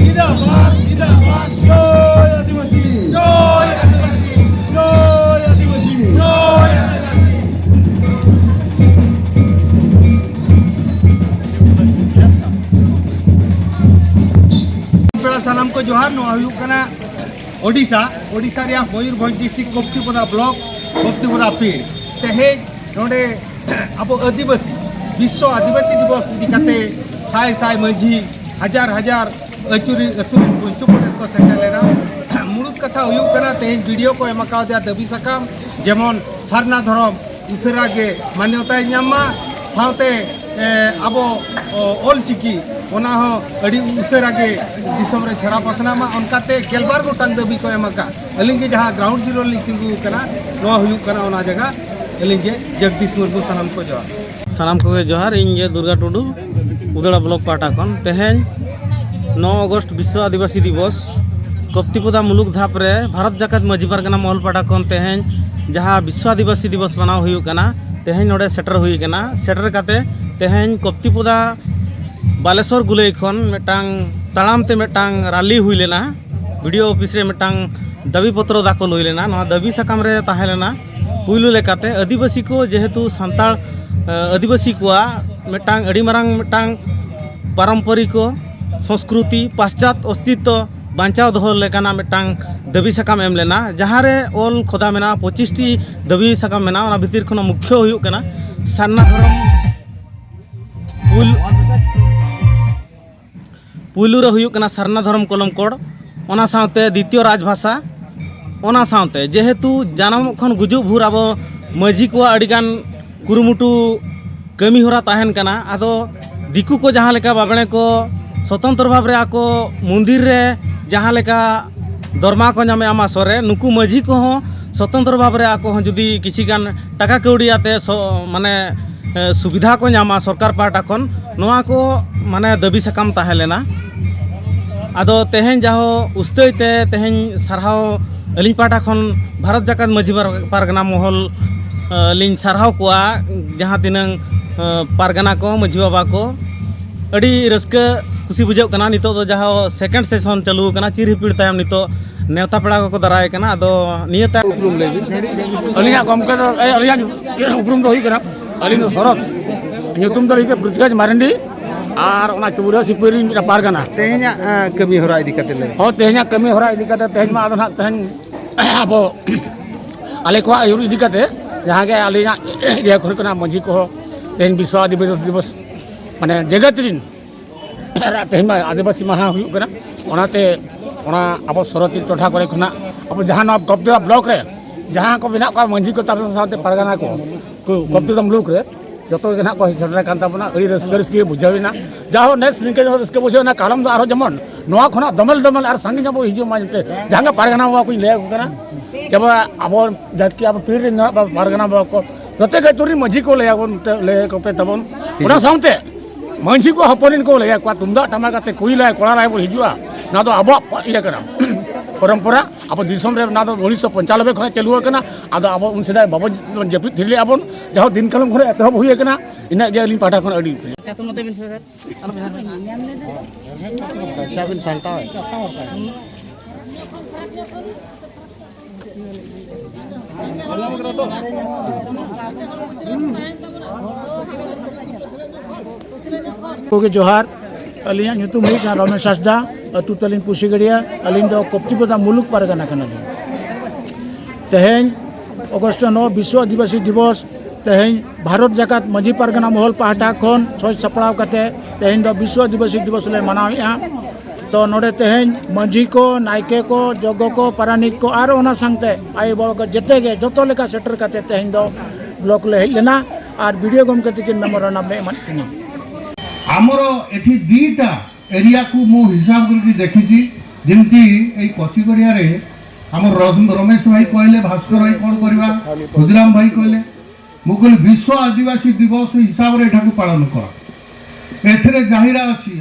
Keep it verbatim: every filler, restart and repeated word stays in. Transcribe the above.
ᱡᱤᱱᱫᱟᱵᱟᱫ, ᱡᱤᱱᱫᱟᱵᱟᱫ᱾ ᱡᱚᱭ ᱟᱹᱫᱤᱵᱟᱹᱥᱤ᱾ ᱡᱚᱭ ᱟᱹᱫᱤᱵᱟᱹᱥᱤ᱾ ᱡᱚᱭ ᱟᱹᱫᱤᱵᱟᱹᱥᱤ᱾ ᱡᱚᱭ ᱟᱹᱫᱤᱵᱟᱹᱥᱤ᱾ ᱯᱮᱲᱟ ᱥᱟᱱᱟᱢ ᱠᱚ ᱡᱚᱦᱟᱨ᱾ ᱱᱚᱣᱟ ᱦᱩᱭᱩᱜ ᱠᱟᱱᱟ ᱳᱰᱤᱥᱟ, ᱳᱰᱤᱥᱟ ᱨᱮᱭᱟᱜ ᱢᱚᱭᱩᱨᱵᱷᱚᱸᱡᱽ ᱰᱤᱥᱴᱨᱤᱠᱴ ᱠᱚᱯᱛᱤᱯᱚᱫᱟ ᱵᱞᱚᱠ, ᱠᱚᱯᱛᱤᱯᱚᱫᱟ ᱯᱤᱲ᱾ ᱛᱮᱦᱮᱧ ᱱᱚᱰᱮ ᱟᱵᱚ ᱟᱹᱫᱤᱵᱟᱹᱥᱤ, ᱵᱤᱥᱥᱚ ᱟᱹᱫᱤᱵᱟᱹᱥᱤ ᱫᱤᱵᱚᱥ ᱤᱫᱤ ᱠᱟᱛᱮ ᱥᱟᱭ ᱥᱟᱭ ᱢᱟᱹᱡᱷᱤ, ᱦᱟᱡᱟᱨ ᱦᱟᱡᱟᱨ ᱟᱹᱪᱩᱨᱤ ᱟᱹᱛᱩ ᱨᱮᱱ ᱯᱩᱧᱪᱩ ᱯᱚᱱᱰᱤᱛ ᱠᱚ ᱥᱮᱴᱮᱨ ᱞᱮᱱᱟ᱾ ᱢᱩᱲᱩᱫ ᱠᱟᱛᱷᱟ ᱦᱩᱭᱩᱜ ᱠᱟᱱᱟ, ᱛᱮᱦᱮᱧ ᱵᱤᱰᱤᱳ ᱠᱚ ᱮᱢ ᱠᱟᱣᱫᱮᱭᱟ ᱫᱟᱹᱵᱤ ᱥᱟᱠᱟᱢ, ᱡᱮᱢᱚᱱ ᱥᱟᱨᱱᱟ ᱫᱷᱚᱨᱚᱢ ᱩᱥᱟᱹᱨᱟ ᱜᱮ ᱢᱟᱱᱭᱚᱛᱟᱭ ᱧᱟᱢ ᱢᱟ, ᱥᱟᱶᱛᱮ, ᱮ, ᱟᱵᱚ, ᱚ, ᱚᱞ ᱪᱤᱠᱤ, ᱚᱱᱟ ᱦᱚᱸ ᱟᱹᱰᱤ ᱩᱥᱟᱹᱨᱟ ᱜᱮ ᱫᱤᱥᱚᱢ ᱨᱮ ᱪᱷᱟᱨᱟᱣ ᱯᱟᱥᱱᱟᱜ ᱢᱟ᱾ ᱚᱱᱠᱟᱛᱮ ᱜᱮᱞᱵᱟᱨ ᱜᱚᱴᱟᱝ ᱫᱟᱹᱵᱤ ᱠᱚ ᱮᱢ ᱟᱠᱟᱫ᱾ ᱟᱹᱞᱤᱧ ᱜᱮ ᱡᱟᱦᱟᱸ ᱜᱨᱟᱣᱩᱱᱰ ᱡᱤᱨᱳ ᱨᱮᱞᱤᱧ ᱛᱤᱸᱜᱩ ᱟᱠᱟᱱᱟ, ᱱᱚᱣᱟ ᱦᱩᱭᱩᱜ ᱠᱟᱱᱟ ᱚᱱᱟ ᱡᱟᱭᱜᱟ᱾ ᱟᱹᱞᱤᱧ ᱜᱮ ᱡᱚᱜᱽᱫᱤᱥ ᱢᱩᱨᱢᱩ, ᱥᱟᱱᱟᱢ ᱠᱚ ᱡᱚᱦᱟᱨ᱾ ᱥᱟᱱᱟᱢ ᱠᱚᱜᱮ ᱡᱚᱦᱟᱨ, ᱤᱧ ᱜᱮ ᱫᱩᱨᱜᱟ ᱴᱩᱰᱩ, ᱩᱫᱟᱹᱲᱟ ᱵᱞᱚᱠ ᱯᱟᱦᱴᱟ ᱠᱷᱚᱱ᱾ ᱛᱮᱦᱮᱧ ᱱᱚ ᱚᱜᱚᱥᱴ ᱵᱤᱥᱥᱚ ᱟᱹᱫᱤᱵᱟᱹᱥᱤ ᱫᱤᱵᱚᱥ, ᱠᱚᱯᱛᱤᱯᱚᱫᱟ ᱢᱩᱞᱩᱠ ᱫᱷᱟᱯ ᱨᱮ ᱵᱷᱟᱨᱚᱛ ᱡᱟᱠᱟᱛ ᱢᱟᱹᱡᱷᱤ ᱯᱟᱨᱜᱟᱱᱟ ᱢᱚᱦᱚᱞ ᱯᱟᱦᱴᱟ ᱠᱷᱚᱱ ᱛᱮᱦᱮᱧ ᱡᱟᱦᱟᱸ ᱵᱤᱥᱥᱚ ᱟᱹᱫᱤᱵᱟᱹᱥᱤ ᱫᱤᱵᱚᱥ ᱢᱟᱱᱟᱣ ᱦᱩᱭᱩᱜ ᱠᱟᱱᱟ, ᱛᱮᱦᱮᱧ ᱱᱚᱰᱮ ᱥᱮᱴᱮᱨ ᱦᱩᱭ ᱠᱟᱱᱟ᱾ ᱥᱮᱴᱮᱨ ᱠᱟᱛᱮ ᱛᱮᱦᱮᱧ ᱠᱚᱯᱛᱤᱯᱚᱫᱟ ᱵᱟᱞᱮᱥᱚᱨ ᱜᱩᱞᱟᱹᱭ ᱠᱷᱚᱱ ᱢᱤᱫᱴᱟᱝ ᱛᱟᱲᱟᱢ ᱛᱮ ᱢᱤᱫᱴᱟᱝ ᱨᱟᱞᱤ ᱦᱩᱭ ᱞᱮᱱᱟ᱾ ᱵᱤᱰᱤᱳ ᱚᱯᱷᱤᱥ ᱨᱮ ᱢᱤᱫᱴᱟᱝ ᱫᱟᱹᱵᱤ ᱯᱚᱛᱨᱚ ᱫᱟᱠᱷᱚᱞ ᱦᱩᱭ ᱞᱮᱱᱟ᱾ ᱱᱚᱣᱟ ᱫᱟᱹᱵᱤ ᱥᱟᱠᱟᱢ ᱨᱮ ᱛᱟᱦᱮᱸ ᱞᱮᱱᱟ ᱯᱩᱭᱞᱩ ᱞᱮᱠᱟᱛᱮ ᱟᱹᱫᱤᱵᱟᱹᱥᱤ ᱠᱚ, ᱡᱮᱦᱮᱛᱩ ᱥᱟᱱᱛᱟᱲ, ᱮ, ᱟᱹᱫᱤᱵᱟᱹᱥᱤ ᱠᱚᱣᱟᱜ ᱢᱤᱫᱴᱟᱝ ᱟᱹᱰᱤ ᱢᱟᱨᱟᱝ ᱢᱤᱫᱴᱟᱝ ᱯᱟᱨᱚᱢᱯᱚᱨᱤᱠ ᱥᱚᱝᱥᱠᱨᱩᱛᱤ, ᱯᱟᱥᱪᱟᱛ ᱚᱥᱛᱤᱛᱛᱚ ᱵᱟᱧᱪᱟᱣ ᱫᱚᱦᱚ ᱞᱮᱠᱟᱱᱟᱜ ᱢᱤᱫᱴᱟᱝ ᱫᱟᱹᱵᱤ ᱥᱟᱠᱟᱢ ᱮᱢ ᱞᱮᱱᱟ, ᱡᱟᱦᱟᱸ ᱨᱮ ᱚᱞ ᱠᱷᱚᱫᱟ ᱢᱮᱱᱟᱜᱼᱟ, ᱯᱚᱸᱪᱤᱥ ᱴᱤ ᱫᱟᱹᱵᱤ ᱥᱟᱠᱟᱢ ᱢᱮᱱᱟᱜᱼᱟ᱾ ᱚᱱᱟ ᱵᱷᱤᱛᱤᱨ ᱠᱷᱚᱱᱟᱜ ᱢᱩᱠᱷᱭᱚ ᱦᱩᱭᱩᱜ ᱠᱟᱱᱟ ᱥᱟᱨᱱᱟ ᱫᱷᱚᱨᱚᱢ᱾ ᱯᱩᱭᱞᱩ ᱯᱩᱭᱞᱩ ᱨᱮ ᱦᱩᱭᱩᱜ ᱠᱟᱱᱟ ᱥᱟᱨᱱᱟ ᱫᱷᱚᱨᱚᱢ ᱠᱚᱞᱚᱢ ᱠᱚᱲ, ᱚᱱᱟ ᱥᱟᱶᱛᱮ ᱫᱤᱛᱤᱭᱚ ᱨᱟᱡᱽ ᱵᱷᱟᱥᱟ, ᱚᱱᱟ ᱥᱟᱶᱛᱮ ᱡᱮᱦᱮᱛᱩ ᱡᱟᱱᱟᱢᱚᱜ ᱠᱷᱚᱱ ᱜᱩᱡᱩᱜ ᱵᱷᱳᱨ ᱟᱵᱚ ᱢᱟᱹᱡᱷᱤ ᱠᱚᱣᱟᱜ ᱟᱹᱰᱤᱜᱟᱱ ᱠᱩᱨᱩᱢᱩᱴᱩ ᱠᱟᱹᱢᱤ ᱦᱚᱨᱟ ᱛᱟᱦᱮᱱ ᱠᱟᱱᱟ᱾ ᱟᱫᱚ ᱫᱤᱠᱩ ᱠᱚ ᱡᱟᱦᱟᱸ ᱞᱮᱠᱟ ᱵᱟᱵᱽᱬᱮ ᱠᱚ ᱥᱚᱛᱚᱱᱛᱨᱚ ᱵᱷᱟᱵᱽ ᱨᱮ ᱟᱠᱚ ᱢᱚᱱᱫᱤᱨ ᱨᱮ ᱡᱟᱦᱟᱸ ᱞᱮᱠᱟ ᱫᱚᱨᱢᱟ ᱠᱚ ᱧᱟᱢᱮᱜᱼᱟ ᱢᱟᱥᱚ ᱨᱮ, ᱱᱩᱠᱩ ᱢᱟᱹᱡᱷᱤ ᱠᱚᱦᱚᱸ ᱥᱚᱛᱚᱱᱛᱨᱚ ᱵᱷᱟᱵᱽ ᱨᱮ ᱟᱠᱚ ᱦᱚᱸ ᱡᱩᱫᱤ ᱠᱤᱪᱷᱤ ᱜᱟᱱ ᱴᱟᱠᱟ ᱠᱟᱹᱣᱰᱤ ᱟᱛᱮ ᱥᱚ-, ᱢᱟᱱᱮ, ᱮ, ᱥᱩᱵᱤᱫᱷᱟ ᱠᱚ ᱧᱟᱢᱟ ᱥᱚᱨᱠᱟᱨ ᱯᱟᱦᱴᱟ ᱠᱷᱚᱱ, ᱱᱚᱣᱟ ᱠᱚ ᱢᱟᱱᱮ ᱫᱟᱹᱵᱤ ᱥᱟᱠᱟᱢ ᱛᱟᱦᱮᱸ ᱞᱮᱱᱟ᱾ ᱟᱫᱚ ᱛᱮᱦᱮᱧ ᱡᱟᱦᱳ ᱩᱥᱛᱟᱹᱭ ᱛᱮ ᱛᱮᱦᱮᱧ ᱥᱟᱨᱦᱟᱣ ᱟᱹᱞᱤᱧ ᱯᱟᱦᱴᱟ ᱠᱷᱚᱱ ᱵᱷᱟᱨᱚᱛ ᱡᱟᱠᱟᱛ ᱢᱟᱹᱡᱷᱤ ᱯᱟᱨ-, ᱯᱟᱨᱜᱟᱱᱟ ᱢᱚᱦᱚᱞ, ᱮ, ᱞᱤᱧ ᱥᱟᱨᱦᱟᱣ ᱠᱚᱣᱟ, ᱡᱟᱦᱟᱸ ᱛᱤᱱᱟᱹᱝ, ᱮ, ᱯᱟᱨᱜᱟᱱᱟ ᱠᱚ, ᱢᱟᱹᱡᱷᱤ ᱵᱟᱵᱟ ᱠᱚ, ᱟᱹᱰᱤ ᱨᱟᱹᱥᱠᱟᱹ ᱠᱩᱥᱤ ᱵᱩᱡᱷᱟᱹᱜ ᱠᱟᱱᱟ᱾ ᱱᱤᱛᱚᱜ ᱫᱚ ᱡᱟᱦᱟᱸ second session ᱪᱟᱹᱞᱩ ᱟᱠᱟᱱᱟ, ᱪᱤᱨ ᱦᱤᱯᱤᱲ ᱛᱟᱭᱚᱢ ᱱᱤᱛᱚᱜ ᱱᱮᱣᱛᱟ ᱯᱮᱲᱟ ᱠᱚᱠᱚ ᱫᱟᱨᱟᱭ ᱠᱟᱱᱟ᱾ ᱟᱫᱚ ᱱᱤᱭᱟᱹ ᱛᱟᱭᱚᱢ ᱟᱹᱞᱤᱧᱟᱜ ᱜᱚᱢᱠᱮ ᱫᱚ, ᱮ, ᱟᱹᱞᱤᱧᱟᱜ ᱩᱯᱨᱩᱢ ᱫᱚ ᱦᱩᱭᱩᱜ ᱠᱟᱱᱟ, ᱟᱹᱞᱤᱧ ᱫᱚ ᱥᱚᱨᱚᱛ, ᱧᱩᱛᱩᱢ ᱫᱚ ᱦᱩᱭᱩᱜ ᱠᱟᱱᱟ ᱯᱨᱤᱛᱷᱤᱨᱟᱡᱽ ᱢᱟᱨᱟᱱᱰᱤ, ᱟᱨ ᱚᱱᱟ ᱪᱩᱵᱩᱨᱤᱭᱟᱹ ᱥᱤᱯᱟᱹᱦᱤ ᱨᱤᱧ ᱢᱤᱫᱴᱟᱝ ᱯᱟᱨ ᱠᱟᱱᱟ᱾ ᱛᱮᱦᱮᱧᱟᱜ, ᱮ, ᱠᱟᱹᱢᱤ ᱦᱚᱨᱟ ᱤᱫᱤ ᱠᱟᱛᱮ ᱞᱟᱹᱭ᱾ ᱦᱚᱸ, ᱛᱮᱦᱮᱧᱟᱜ ᱠᱟᱹᱢᱤ ᱦᱚᱨᱟ ᱤᱫᱤ ᱠᱟᱛᱮ ᱛᱮᱦᱮᱧ ᱢᱟ ᱟᱫᱚ ᱱᱟᱦᱟᱜ ᱛᱮᱦᱮᱧ ᱟᱵᱚ ᱟᱞᱮ ᱠᱚᱣᱟᱜ ᱟᱹᱭᱩᱨ ᱤᱫᱤ ᱠᱟᱛᱮ ᱡᱟᱦᱟᱸ ᱜᱮ ᱟᱹᱞᱤᱧᱟᱜ ᱮᱨᱤᱭᱟ ᱠᱚᱨᱮ ᱠᱷᱚᱱᱟᱜ ᱢᱟᱹᱡᱷᱤ ᱠᱚᱦᱚᱸ ᱛᱮᱦᱮᱧ ᱵᱤᱥᱥᱚ ᱟᱹᱫᱤᱵᱟᱹᱥᱤ ᱫᱤᱵᱚᱥ, ᱢᱟᱱᱮ, ᱡᱮᱜᱮᱛ ᱨᱤᱱ ᱛᱮᱦᱮᱧ ᱢᱟ ᱟᱹᱫᱤᱵᱟᱹᱥᱤ ᱢᱟᱦᱟ ᱦᱩᱭᱩᱜ ᱠᱟᱱᱟ᱾ ᱚᱱᱟᱛᱮ ᱚᱱᱟ ᱟᱵᱚ ᱥᱚᱨᱚᱛᱤ ᱴᱚᱴᱷᱟ ᱠᱚᱨᱮ ᱠᱷᱚᱱᱟᱜ ᱟᱵᱚ ᱡᱟᱦᱟᱸ ᱱᱚᱣᱟ ᱠᱚᱯᱛᱤᱨᱟ ᱵᱞᱚᱠ ᱨᱮ ᱡᱟᱦᱟᱸ ᱠᱚ ᱢᱮᱱᱟᱜ ᱠᱚᱣᱟ ᱢᱟᱹᱡᱷᱤ ᱠᱚ ᱛᱟᱵᱚᱱ ᱥᱟᱶᱛᱮ ᱯᱟᱨᱜᱟᱱᱟ ᱠᱚ, ᱠᱚ ᱠᱚᱯᱛᱤᱨᱟ ᱢᱩᱞᱩᱠ ᱨᱮ ᱡᱚᱛᱚ ᱜᱮ ᱱᱟᱦᱟᱜ ᱠᱚ ᱦᱮᱡ ᱥᱮᱴᱮᱨ ᱟᱠᱟᱱ ᱛᱟᱵᱚᱱᱟ᱾ ᱟᱹᱰᱤ ᱨᱟᱹᱥᱠᱟᱹ, ᱨᱟᱹᱥᱠᱟᱹ ᱵᱩᱡᱷᱟᱹᱣ ᱮᱱᱟ᱾ ᱡᱟᱦᱳ, ᱱᱮᱥ ᱱᱤᱝᱠᱟᱹ ᱡᱮᱢᱚᱱ ᱨᱟᱹᱥᱠᱟᱹ ᱵᱩᱡᱷᱟᱹᱣ ᱮᱱᱟ, ᱠᱟᱞᱚᱢ ᱫᱚ ᱟᱨᱦᱚᱸ ᱡᱮᱢᱚᱱ ᱱᱚᱣᱟ ᱠᱷᱚᱱᱟᱜ ᱫᱚᱢᱮᱞ ᱫᱚᱢᱮᱞ ᱟᱨ ᱥᱟᱸᱜᱮ ᱧᱚᱜ ᱵᱚᱱ ᱦᱤᱡᱩᱜ ᱢᱟ ᱢᱮᱱᱛᱮ ᱡᱟᱦᱟᱸ ᱜᱮ ᱯᱟᱨᱜᱟᱱᱟ ᱵᱟᱵᱟ ᱠᱚᱧ ᱞᱟᱹᱭ ᱟᱠᱚ ᱠᱟᱱᱟ᱾ ᱡᱮ ᱵᱟᱵᱟ, ᱟᱵᱚ ᱡᱟᱹᱛᱤ, ᱟᱵᱚ ᱯᱤᱲ ᱨᱮᱱ ᱱᱟᱦᱟᱜ ᱯᱟᱨᱜᱟᱱᱟ ᱵᱟᱵᱟ ᱠᱚ ᱡᱚᱛᱚ ᱜᱮ ᱟᱹᱛᱩ ᱨᱮᱱ ᱢᱟᱹᱡᱷᱤ ᱠᱚ ᱞᱟᱹᱭ ᱟᱵᱚᱱ ᱛᱮ, ᱞᱟᱹᱭ ᱟᱠᱚ ᱯᱮ ᱛᱟᱵᱚᱱ᱾ ᱚᱱᱟ ᱥᱟᱶᱛᱮ ᱢᱟᱹᱡᱷᱤ ᱠᱚ ᱦᱚᱯᱚᱱ ᱨᱮᱱ ᱠᱚ ᱞᱟᱹᱭ ᱟᱠᱚᱣᱟ, ᱛᱩᱢᱫᱟᱜ ᱴᱟᱢᱟᱠ ᱟᱛᱮ ᱠᱩᱲᱤ ᱞᱟᱭ ᱠᱚᱲᱟ ᱞᱟᱭ ᱵᱚᱱ ᱦᱤᱡᱩᱜᱼᱟ᱾ ᱱᱚᱣᱟ ᱫᱚ ᱟᱵᱚᱣᱟᱜ ᱯᱟ-, ᱤᱭᱟᱹ ᱠᱟᱱᱟ, ᱯᱚᱨᱚᱢᱯᱚᱨᱟ᱾ ᱟᱵᱚ ᱫᱤᱥᱚᱢ ᱨᱮ ᱱᱚᱣᱟ ᱫᱚ ᱩᱱᱤᱥᱥᱚ ᱯᱚᱧᱪᱟᱱᱚᱵᱵᱳᱭ ᱠᱷᱚᱱᱟᱜ ᱪᱟᱹᱞᱩ ᱟᱠᱟᱱᱟ᱾ ᱟᱫᱚ ᱟᱵᱚ ᱩᱱ ᱥᱮᱫᱟᱭ ᱵᱟᱵᱚ ᱡᱟᱹᱯᱤᱫ ᱛᱷᱤᱨ ᱞᱮᱫᱼᱟ ᱵᱚᱱ, ᱡᱟᱦᱳ ᱫᱤᱱ ᱠᱟᱞᱚᱢ ᱠᱷᱚᱱ ᱮᱛᱚᱦᱚᱵ ᱦᱩᱭ ᱟᱠᱟᱱᱟ᱾ ᱤᱱᱟᱹᱜ ᱜᱮ ᱟᱹᱞᱤᱧ ᱯᱟᱦᱴᱟ ᱠᱷᱚᱱ ᱟᱹᱰᱤ ᱟᱪᱪᱷᱟ, ᱛᱚ ᱱᱚᱛᱮ ᱵᱤᱱ ᱥᱮ ᱥᱟᱨ᱾ ᱟᱪᱪᱷᱟ, ᱵᱤᱱ ᱥᱟᱢᱴᱟᱣ᱾ ᱠᱚᱜᱮ ᱡᱚᱦᱟᱨ᱾ ᱟᱹᱞᱤᱧᱟᱜ ᱧᱩᱛᱩᱢ ᱦᱩᱭᱩᱜ ᱠᱟᱱᱟ ᱨᱚᱢᱮᱥ ᱦᱟᱸᱥᱫᱟ, ᱟᱹᱛᱩ ᱛᱟᱹᱞᱤᱧ ᱯᱩᱥᱤᱜᱟᱹᱲᱤᱭᱟ᱾ ᱟᱹᱞᱤᱧ ᱫᱚ ᱠᱚᱯᱛᱤᱯᱚᱫᱟ ᱢᱩᱞᱩᱠ ᱯᱟᱨᱜᱟᱱᱟ ᱠᱟᱱᱟᱞᱤᱧ᱾ ᱛᱮᱦᱮᱧ ᱚᱜᱚᱥᱴ ᱱᱚ ᱵᱤᱥᱥᱚ ᱟᱹᱫᱤᱵᱟᱹᱥᱤ ᱫᱤᱵᱚᱥ, ᱛᱮᱦᱮᱧ ᱵᱷᱟᱨᱚᱛ ᱡᱟᱠᱟᱛ ᱢᱟᱹᱡᱷᱤ ᱯᱟᱨᱜᱟᱱᱟ ᱢᱚᱦᱚᱞ ᱯᱟᱦᱴᱟ ᱠᱷᱚᱱ ᱥᱚᱡᱽ ᱥᱟᱯᱲᱟᱣ ᱠᱟᱛᱮ ᱛᱮᱦᱮᱧ ᱫᱚ ᱵᱤᱥᱥᱚ ᱟᱹᱫᱤᱵᱟᱹᱥᱤ ᱫᱤᱵᱚᱥ ᱞᱮ ᱢᱟᱱᱟᱣᱮᱫᱼᱟ᱾ ᱛᱚ ᱱᱚᱰᱮ ᱛᱮᱦᱮᱧ ᱢᱟᱹᱡᱷᱤ ᱠᱚ, ᱱᱟᱭᱠᱮ ᱠᱚ, ᱡᱚᱜᱽᱜᱚ ᱠᱚ, ᱯᱟᱨᱟᱱᱤᱠ ᱠᱚ ᱟᱨ ᱚᱱᱟ ᱥᱟᱶᱛᱮ ᱟᱭᱳ ᱵᱟᱵᱟ ᱠᱚ ᱡᱮᱛᱮ ᱜᱮ ᱡᱚᱛᱚ ᱞᱮᱠᱟ ᱥᱮᱴᱮᱨ ᱠᱟᱛᱮ ᱛᱮᱦᱮᱧ ᱫᱚ ᱵᱞᱚᱠ ᱞᱮ ᱦᱮᱡ ᱞᱮᱱᱟ ᱟᱨ ᱵᱤ ᱰᱤ ᱳ ᱜᱚᱢᱠᱮ ᱛᱟᱹᱠᱤᱱ ᱢᱮᱢᱳᱨᱟᱱᱰᱟᱢ ᱞᱮ ᱮᱢᱟᱫ ᱠᱤᱱᱟ᱾ ଆମର ଏଠି ଦିଟା ଏରିଆକୁ ମୁଁ ହିସାବ କରିକି ଦେଖିଛି, ଯେମିତି ଏଇ କଚିଗଡ଼ିଆରେ ଆମର ରଜ-, ରମେଶ ଭାଇ କହିଲେ, ଭାସ୍କର ଭାଇ କ'ଣ କରିବା, କ୍ଷୁଦିରାମ ଭାଇ କହିଲେ, ମୁଁ କହିଲି ବିଶ୍ୱ ଆଦିବାସୀ ଦିବସ ହିସାବରେ ଏଠାକୁ ପାଳନ କର। ଏଥିରେ ଜାହିରା ଅଛି।